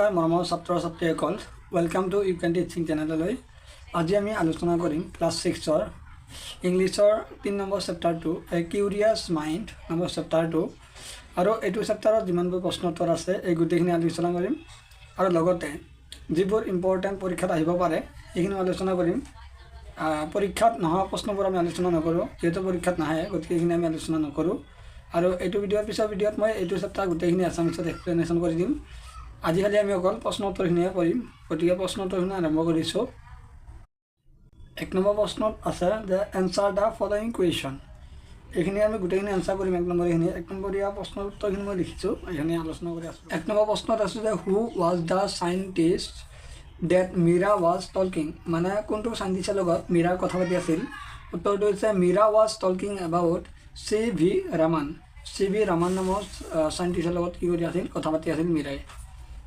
নমস্কাৰ মৰমৰ ছাত্ৰ ছাত্ৰীসকল, welcome to you can teaching চেনেললৈ। আজি আমি আলোচনা কৰিম ক্লাছ ছিক্সৰ ইংলিছৰ 3 নম্বৰ চেপ্টাৰটো, এ কিউৰিয়াছ মাইণ্ড নম্বৰ চেপ্টাৰটো। আৰু এইটো চেপ্টাৰত যিমানবোৰ প্ৰশ্ন উত্তৰ আছে, এই গোটেইখিনি আলোচনা কৰিম আৰু লগতে যিবোৰ ইম্পৰ্টেণ্ট পৰীক্ষাত আহিব পাৰে, সেইখিনিও আলোচনা কৰিম। পৰীক্ষাত নহা প্ৰশ্নবোৰ আমি আলোচনা নকৰোঁ, যিহেতু পৰীক্ষাত নাহে, গতিকে এইখিনি আমি আলোচনা নকৰোঁ। আৰু এইটো ভিডিঅ'ৰ পিছৰ ভিডিঅ'ত মই এইটো চেপ্টাৰ গোটেইখিনি আছামিছত এক্সপ্লেনেশ্যন কৰি দিম। আজি খালি আমি অকল প্ৰশ্ন উত্তৰখিনিহে কৰিম। গতিকে প্ৰশ্ন উত্তৰখিনি আৰম্ভ কৰিছোঁ। 1 নম্বৰ প্ৰশ্নত আছে যে "Answer the following question." এইখিনি আমি গোটেইখিনি এনচাৰ কৰিম। এক নম্বৰ এইখিনি 1 নম্বৰীয়া প্ৰশ্নৰ উত্তৰখিনি মই লিখিছোঁ, এইখিনি আলোচনা কৰি আছোঁ। 1 নম্বৰ প্ৰশ্নত আছে যে "Who was the scientist that Meera was talking?" মানে কোনটো চাইণ্টিষ্টৰ লগত মীৰা কথা পাতি আছিল? উত্তৰটো হৈছে Meera was talking about C V Raman. C V Raman নামৰ চাইণ্টিষ্টৰ লগত কি কৰি আছিল? কথা পাতি আছিল মীৰাই।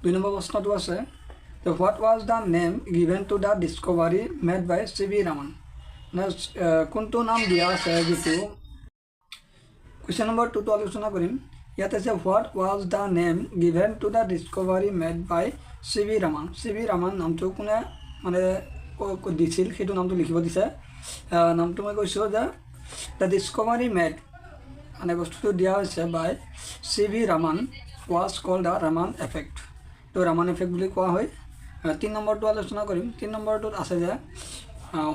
2 নম্বৰ প্ৰশ্নটো আছে, "What was the name given to the discovery made by C V Raman?" মানে কোনটো নাম দিয়া আছে যিটো। কুৱেশ্যন নম্বৰ টুটো আলোচনা কৰিম। ইয়াত আছে, "What was the name given to the discovery made by C V Raman?" C V Raman নামটো কোনে মানে দিছিল, সেইটো নামটো লিখিব দিছে। নামটো মই কৈছোঁ যে the Discovery made, মানে বস্তুটো দিয়া হৈছে, by C V Raman was called the Raman effect. তো ৰামান এফেক্ট বুলি কোৱা হয়। 3 নম্বৰটো আলোচনা কৰিম। 3 নম্বৰটোত আছে যে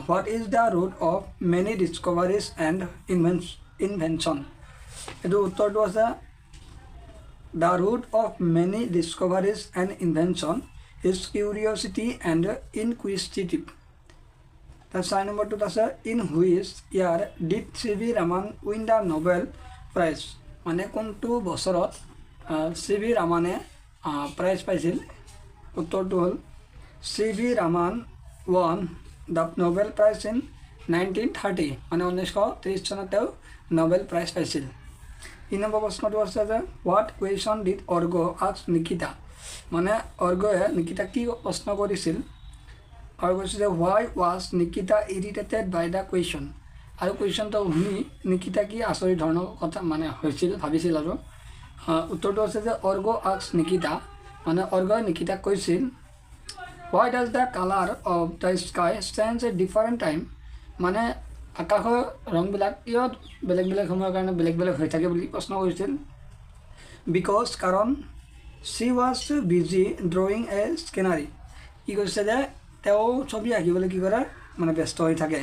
"What is the root of many discoveries and invention?" এইটো উত্তৰটো আছে, the root of many discoveries and invention is curiosity and inquisitive. তাৰ 4 নম্বৰটোত আছে, "In which year did C V Raman win the Nobel Prize?" মানে কোনটো বছৰত C V ৰামানে prize পাইছিল? উত্তৰটো হ'ল C V Raman won the Nobel Prize in 1930। মানে 1930 চনত তেওঁ নবেল প্ৰাইজ পাইছিল। 3 নম্বৰ প্ৰশ্নটো আছে যে "What question did Arghya ask Nikita?" মানে অৰ্গয়ে নিকিতাক কি প্ৰশ্ন কৰিছিল? আৰু কৈছে যে "Why was Nikita irritated by the question?" আৰু কুৱেশ্যনটো শুনি নিকিতা কি আচৰিত ধৰণৰ কথা মানে হৈছিল, ভাবিছিল? আৰু উত্তৰটো আছে যে Arghya asked Nikita, মানে অৰ্গই নিকিতাক কৈছিল, "Why does the colour of the sky change at different time?" মানে আকাশৰ ৰংবিলাক কিয় বেলেগ বেলেগ সময়ৰ কাৰণে বেলেগ বেলেগ হৈ থাকে বুলি প্ৰশ্ন কৰিছিল। Because, কাৰণ, she was busy drawing a scenery. কি কৈছে যে তেওঁ ছবি আঁকিবলৈ কি কৰে, মানে ব্যস্ত হৈ থাকে।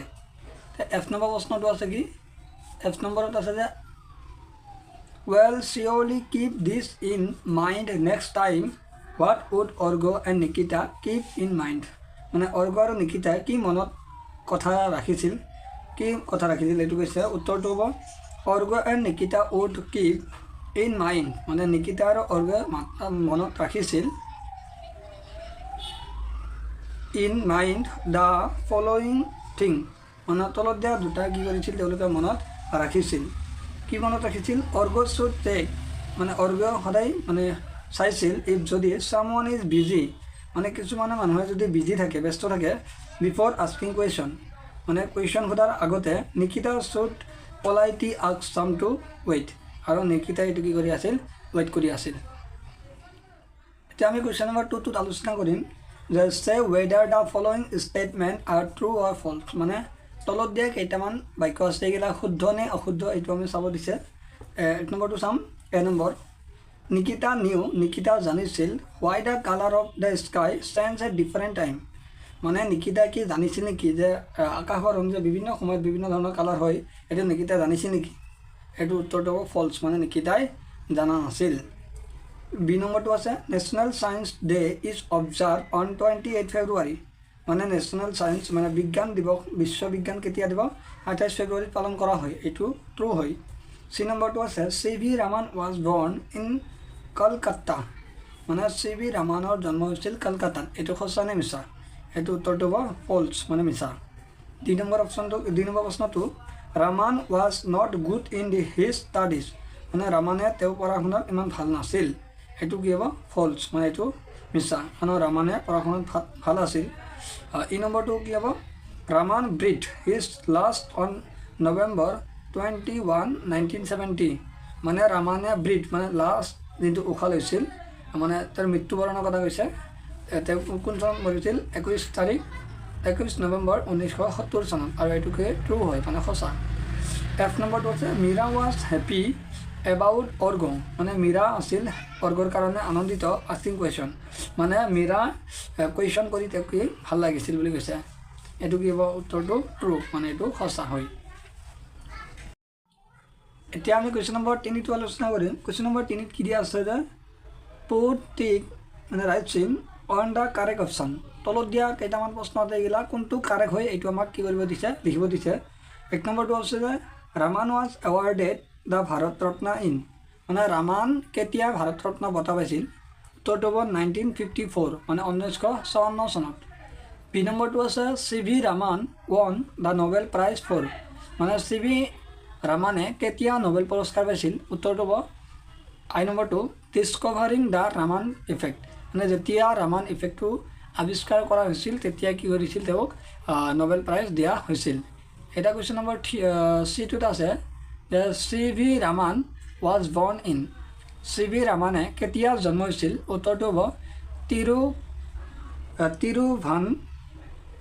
এফ নম্বৰ প্ৰশ্নটো আছে কি? এফ নম্বৰত আছে যে "We'll surely keep this in mind next time." What would Arghya and Nikita keep in mind? মানে অৰ্গ আৰু নিকিতাই কি মনত কথা ৰাখিছিল, কি কথা ৰাখিছিল, এইটো কৈছে। উত্তৰটো হ'ব Arghya and Nikita would keep in mind, মানে নিকিতা আৰু অৰ্গই মনত ৰাখিছিল, in mind the following thing, মানে তলত দিয়া দুটা কি কৰিছিল তেওঁলোকে মনত ৰাখিছিল। কি মনত ৰাখিছিল? Arghya should check, মানে অৰ্গ সদায় মানে চাইছিল, if, যদি, চাম ওৱান is busy, মানে কিছুমানে মানুহে যদি বিজি থাকে, ব্যস্ত থাকে, বিফ'ৰ আস্কিং কুৱেশ্যন, মানে কুৱেশ্যন সোধাৰ আগতে। Nikita should politely ask them to wait. আৰু নিকিতাই এইটো কি কৰি আছিল? ৱেইট কৰি আছিল। এতিয়া আমি কুৱেশ্যন নম্বৰ টুটোত আলোচনা কৰিম যে "Say whether the following statement are true or false." মানে তলত দিয়া কেইটামান বাক্য আছে, এইবিলাক শুদ্ধ নে অশুদ্ধ, এইটো আমি চাব দিছে। 1 নম্বৰটো চাম। এ নম্বৰ, Nikita knew, Nikita জানিছিল, why the colour of the sky change at different time. মানে নিকিতা কি জানিছিল নেকি যে আকাশৰ ৰং যে বিভিন্ন সময়ত বিভিন্ন ধৰণৰ কালাৰ হয়, এইটো নিকিতাই জানিছিল নেকি? এইটো উত্তৰটো হ'ব ফল্ছ, মানে নিকিতাই জানা নাছিল। বি নম্বৰটো আছে, National Science Day is observed on 28 February. মানে নেশ্যনেল ছায়েন্স, মানে বিজ্ঞান দিৱস, বিশ্ব বিজ্ঞান কেতিয়া দিৱস? 28 ফেব্ৰুৱাৰীত পালন কৰা হয়। এইটো ট্ৰু হয়। চি নম্বৰটো আছে, C V Raman was born in Calcutta. মানে চি ভি ৰামানৰ জন্ম হৈছিল কলকাতাত। এইটো সঁচা নে মিছা? এইটো উত্তৰটো হ'ব ফল্ছ, মানে মিছা। দুই নম্বৰ অপশ্যনটো, 2 নম্বৰ প্ৰশ্নটো, Raman was not good in the his studies. মানে ৰামানে তেওঁ পঢ়া শুনাত ইমান ভাল নাছিল। এইটো কি হ'ব? ফল্ছ, মানে এইটো মিছা, কাৰণ ৰামানে পঢ়া শুনাত ভাল আছিল। ই নম্বৰটো কি হ'ব? Raman breathed his last on November 21, 1970. মানে ৰামানে ব্ৰিথ, মানে লাষ্ট যিটো উশাহ লৈছিল, মানে তেওঁৰ মৃত্যুবৰণৰ কথা কৈছে। তেওঁ কোন চনত মৰিছিল? 21 তাৰিখ, 21 নৱেম্বৰ 1970 চনত। আৰু এইটোকে ট্ৰু হয়, মানে সঁচা। এফ নম্বৰটো আছে, Meera was happy about Argha। মানে মীৰা আছিল অৰ্গৰ কাৰণে আনন্দিত, আস্কিং কুৱেশ্যন। মানে মীৰা কুৱেশ্যন কৰি তেওঁক কি ভাল লাগিছিল বুলি কৈছে। এইটো কি হ'ব? উত্তৰটো ট্ৰু, মানে এইটো সঁচা হয়। এতিয়া আমি কুৱেশ্যন নম্বৰ 3টো আলোচনা কৰিম। কুৱেশ্যন নম্বৰ 3ত কি দিয়া আছে যে পুট টিক, মানে ৰাইট চিন অন the correct option. তলত দিয়া কেইটামান প্ৰশ্ন আছে, এইগিলা কোনটো কাৰেক্ট হয়, এইটো আমাক কি কৰিব দিছে? লিখিব দিছে। এক নম্বৰটো আছে যে Raman was awarded the Bharat Ratna in, মানে ৰামান কেতিয়া ভাৰত ৰত্ন বঁটা পাইছিল? উত্তৰটো হ'ব 1954, মানে 1954 চনত। বি নম্বৰটো আছে, C V Raman won the Nobel Prize for, মানে চি ভি ৰামানে কেতিয়া নোবেল পুৰস্কাৰ পাইছিল? উত্তৰটো হ'ব আই নম্বৰটো, ডিছকভাৰিং the Raman effect. মানে যেতিয়া ৰামান ইফেক্টটো আৱিষ্কাৰ কৰা হৈছিল, তেতিয়া কি কৰিছিল? তেওঁক নোবেল প্ৰাইজ দিয়া হৈছিল। এটা কুৱেশ্যন নম্বৰ থ্ৰী চিটোত আছে যে C V Raman was born in, C V ৰামানে কেতিয়া জন্ম হৈছিল? উত্তৰটো হ'ব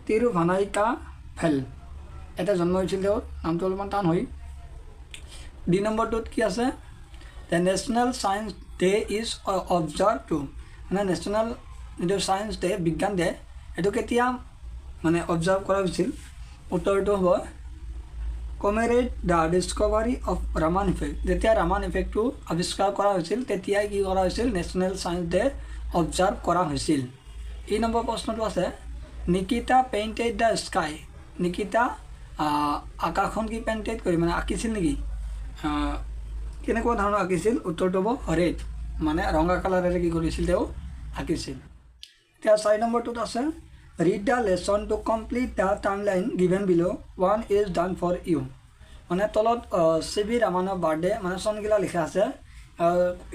তিৰুভানাইকা ভেল এটা জন্ম হৈছিল তেওঁৰ। নামটো অলপমান টান হয়। ডি নম্বৰটোত কি আছে? The National Science Day is observe to, মানে নেশ্যনেল যিটো ছায়েন্স ডে, বিজ্ঞান ডে, এইটো কেতিয়া মানে অবজাৰ্ভ কৰা হৈছিল? উত্তৰটো হ'ব commemorate the discovery of Raman effect। যেতিয়া ৰামান ইফেক্টটো আৱিষ্কাৰ কৰা হৈছিল, তেতিয়াই কি কৰা হৈছিল? নেশ্যনেল ছায়েন্স ডে অবজাৰ্ভ কৰা হৈছিল। ই নম্বৰ প্ৰশ্নটো আছে, Nikita painted the sky। Nikita আকাশখন কি পেইণ্টেড কৰি, মানে আঁকিছিল নেকি? কেনেকুৱা ধৰণৰ আঁকিছিল? উত্তৰটো হ'ব ৰেড, মানে ৰঙা কালাৰেৰে কি কৰিছিল? তেওঁ আঁকিছিল। এতিয়া চাৰি নম্বৰটোত আছে, read the lesson to complete the timeline given below, one is done for you। মানে তলত চি ভি ৰামানৰ বাৰ্থডে, মানে চনগিলা লিখা আছে।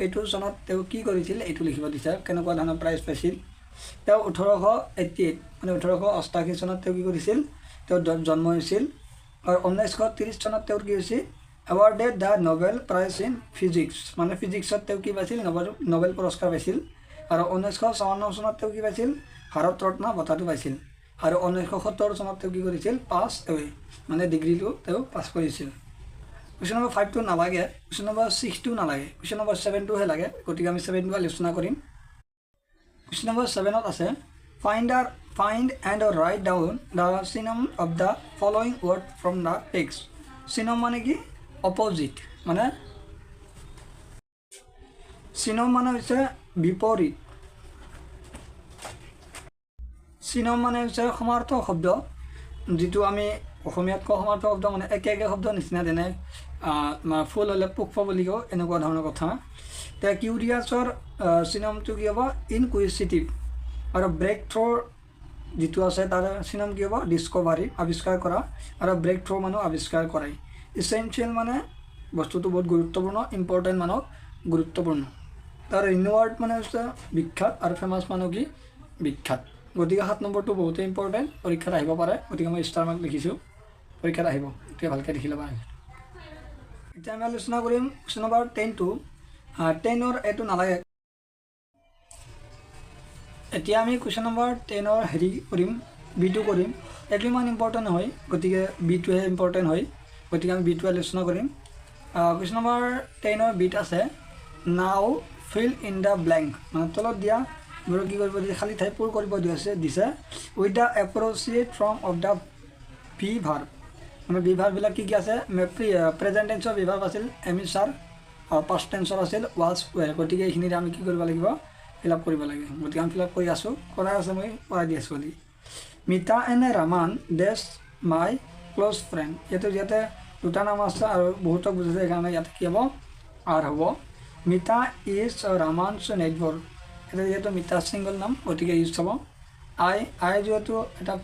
এইটো চনত তেওঁ কি কৰিছিল, এইটো লিখিব দিছে। কেনেকুৱা ধৰণৰ প্ৰাইজ পাইছিল তেওঁ? 1888, মানে 1888 চনত তেওঁ কি কৰিছিল? তেওঁ জন্ম হৈছিল। আৰু 1930 চনত তেওঁৰ কি হৈছিল? Awarded the Nobel Prize in Physics। মানে ফিজিক্সত তেওঁ কি পাইছিল? নোবেল পুৰস্কাৰ পাইছিল। আৰু 1954 চনত তেওঁ কি পাইছিল? ভাৰত ৰত্ন বঁটাটো পাইছিল। আৰু 1970 চনত তেওঁ কি কৰিছিল? পাছ এৱে, মানে ডিগ্ৰীটো তেওঁ পাছ কৰিছিল। কুৱেশ্যন নম্বৰ 5টো নালাগে, কুৱেশ্যন নম্বৰ 6টো নালাগে, কুৱেশ্যন নম্বৰ 7টোহে লাগে। গতিকে আমি 7টো আলোচনা কৰিম। কুৱেশ্যন নম্বৰ 7ত আছে, find and write down the synonym of the following word from the text। Synonym মানে কি? অপজিট। মানে চিননিম মানে হৈছে বিপৰীত। চিননিম মানে হৈছে সমাৰ্থক শব্দ, যিটো আমি অসমীয়াত কওঁ সমাৰ্থক শব্দ, মানে একে একে শব্দ নিচিনা। যেনে ফুল হ'লে পুষ্প বুলি কওঁ, এনেকুৱা ধৰণৰ কথা। এতিয়া কিউৰিয়াছৰ চিননিমটো কি হ'ব? ইনকুইজিটিভ। আৰু ব্ৰেক থ্ৰ'ৰ যিটো আছে, তাৰ চিননিম কি হ'ব? ডিছকভাৰী, আৱিষ্কাৰ কৰা। আৰু ব্ৰেক থ্ৰ' মানুহ আৱিষ্কাৰ কৰাই। ইচেঞ্চিয়েল মানে বস্তুটো বহুত গুৰুত্বপূৰ্ণ, ইম্পৰ্টেণ্ট মানুহ গুৰুত্বপূৰ্ণ। তাৰ ৰিনাউণ্ড মানে হৈছে বিখ্যাত আৰু ফেমাছ মানুহ কি বিখ্যাত। গতিকে 7 নম্বৰটো বহুতেই ইম্পৰ্টেণ্ট, পৰীক্ষাত আহিব পাৰে। গতিকে মই ষ্টাৰ মাৰ্ক লিখিছোঁ। পৰীক্ষাত আহিব, গতিকে ভালকৈ লিখি ল'বা। এতিয়া আমি আলোচনা কৰিম কুৱেশ্যন নম্বৰ 10টো। 10ৰ এইটো নালাগে। এতিয়া আমি কুৱেশ্যন নম্বৰ 10ৰ হেৰি কৰিম, বিটো কৰিম। এইটো ইমান ইম্পৰ্টেণ্ট নহয়, গতিকে বিটোহে ইম্পৰ্টেণ্ট হয়। গতিকে আমি বিটো আলোচনা কৰিম। কুৱেশ্যন নম্বৰ 10ৰ বিত আছে, now fill in the blank। মানে তলত দিয়া বোৰ কি কৰিব দিছে? খালী ঠাই পূৰ কৰিব দিছে with the appropriate form of the be verb। মানে বি ভাৰ্ববিলাক কি কি আছে? প্ৰেজেণ্ট টেন্সৰ বি ভাৰ্ব আছিল এম, is, R আৰু পাষ্ট টেন্সৰ আছিল ৱাজ, ৱেৰ। গতিকে এইখিনিৰে আমি কি কৰিব লাগিব? ফিল আপ কৰিব লাগে। গতিকে আমি ফিল আপ কৰি আছোঁ, কৰাই আছে, মই কৰাই দি আছোঁ আজি। Mita and Raman dash my close friend। ইয়াতে ইয়াতে দুটা নাম আছে আৰু বহুতক বুজাইছে, সেইকাৰণে ইয়াতে কি হ'ব? আৰ হ'ব। Mita is Raman's neighbour। ইয়াতে যিহেতু মিতা ছিংগল নাম, গতিকে is হ'ব। আই যিহেতু এটা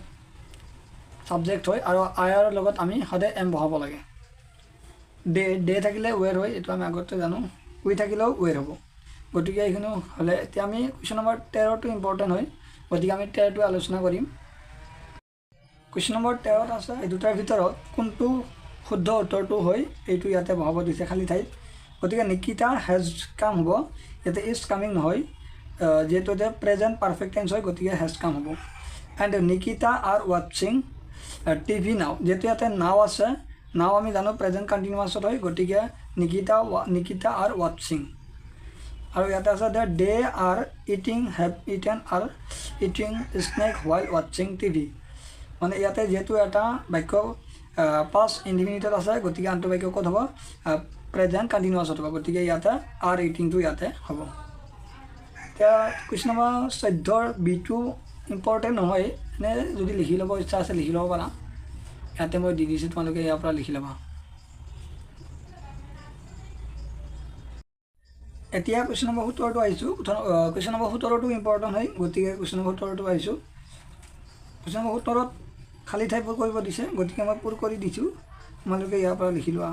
ছাবজেক্ট হয় আৰু আইৰ লগত আমি সদায় এম বহাব লাগে। দে দে থাকিলে ৱেৰ হয়, এইটো আমি আগতে জানো। উই থাকিলেও ৱেৰ হ'ব। গতিকে এইখিনিও হ'লে এতিয়া আমি কুৱেশ্যন নম্বৰ 13টো ইম্পৰ্টেণ্ট হয়, গতিকে আমি 13টো আলোচনা কৰিম। কুৱেশ্যন নম্বৰ 13ত আছে, এই দুটাৰ ভিতৰত কোনটো শুদ্ধ উত্তৰটো হয়, এইটো ইয়াতে বহাব দিছে খালী ঠাইত। গতিকে নিকিতা হেজ কাম হ'ব ইয়াতে, is coming নহয়। যিহেতু এতিয়া প্ৰেজেণ্ট পাৰফেক্ট টেন্স হয়, গতিকে হেজ কাম হ'ব। And Nikita are watching TV now, যিহেতু ইয়াতে নাও আছে, নাও আমি জানো প্ৰেজেণ্ট কণ্টিনিউৱাছত হয়, গতিকে নিকিতা আৰ ৱাটছিং। আৰু ইয়াতে আছে the they are eating have eaten are eating snack while watching TV, মানে ইয়াতে যিহেতু এটা বাক্য পাষ্ট ইনডিফিনিটত আছে, গতিকে আনটো বাক্য ক'ত হ'ব, প্ৰেজেণ্ট কণ্টিনিউৱাছত হ'ব, গতিকে ইয়াতে আৰ ইটিংটো ইয়াতে হ'ব। এতিয়া কুৱেশ্যন নম্বৰ 14ৰ বিটো ইম্পৰ্টেণ্ট নহয়, এনে যদি লিখি ল'ব ইচ্ছা আছে লিখি ল'ব পাৰা, ইয়াতে মই দি দিছোঁ, তোমালোকে ইয়াৰ পৰা লিখি ল'বা। এতিয়া কুৱেশ্যন নম্বৰ 17টো আহিছোঁ। কুৱেশ্যন নম্বৰ 17টো ইম্পৰ্টেণ্ট হয়, গতিকে কুৱেশ্যন নম্বৰ 17টো আহিছোঁ। কুৱেশ্যন নম্বৰ 17ত খালী ঠাই পূৰ কৰিব দিছে, গতিকে মই পূৰ কৰি দিছোঁ, তোমালোকে ইয়াৰ পৰা লিখি লোৱা।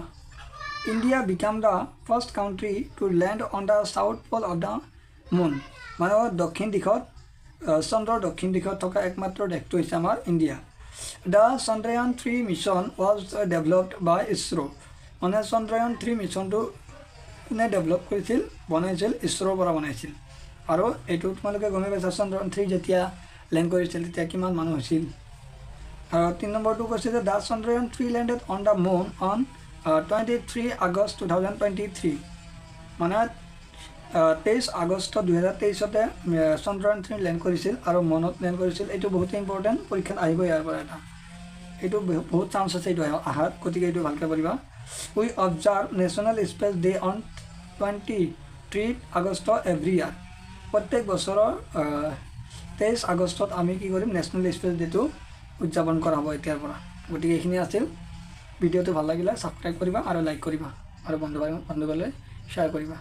India became the first country to land on the south pole of the moon, মানে দক্ষিণ দিশত, চন্দ্ৰৰ দক্ষিণ দিশত থকা একমাত্ৰ দেশটো হৈছে আমাৰ India. The Chandrayaan 3 mission was developed by ISRO, মানে চন্দ্ৰয়ান 3 মিছনটো কোনে ডেভেলপ কৰিছিল, বনাইছিল, ইছৰোৰ পৰা বনাইছিল। আৰু এইটো তোমালোকে গমেই পাইছা, চন্দ্ৰয়ান 3 যেতিয়া লেণ্ড কৰিছিল তেতিয়া কিমান মানুহ হৈছিল। আৰু 3 নম্বৰটো কৈছে যে the Chandrayaan 3 landed on the moon on 23 August 2023, মানে 23 আগষ্ট 2023তে চন্দ্ৰয়ান 3 লেণ্ড কৰিছিল আৰু মনত লেণ্ড কৰিছিল। এইটো বহুতেই ইম্পৰ্টেণ্ট, পৰীক্ষাত আহিব ইয়াৰ পৰা এটা, এইটো বহুত চান্স আছে এইটো অহাত, গতিকে এইটো ভালকৈ পঢ়িবা। We observe national space day on 23 August every year, প্ৰত্যেক বছৰৰ 23 আগষ্টত আমি কি কৰিম, নেশ্যনেল স্পেচ ডেটো উদযাপন কৰা হ'ব এতিয়াৰ পৰা। গতিকে এইখিনি আছিল ভিডিঅ'টো, ভাল লাগিলে ছাবস্ক্ৰাইব কৰিবা আৰু লাইক কৰিবা আৰু বন্ধুবান্ধৱলৈ শ্বেয়াৰ কৰিবা।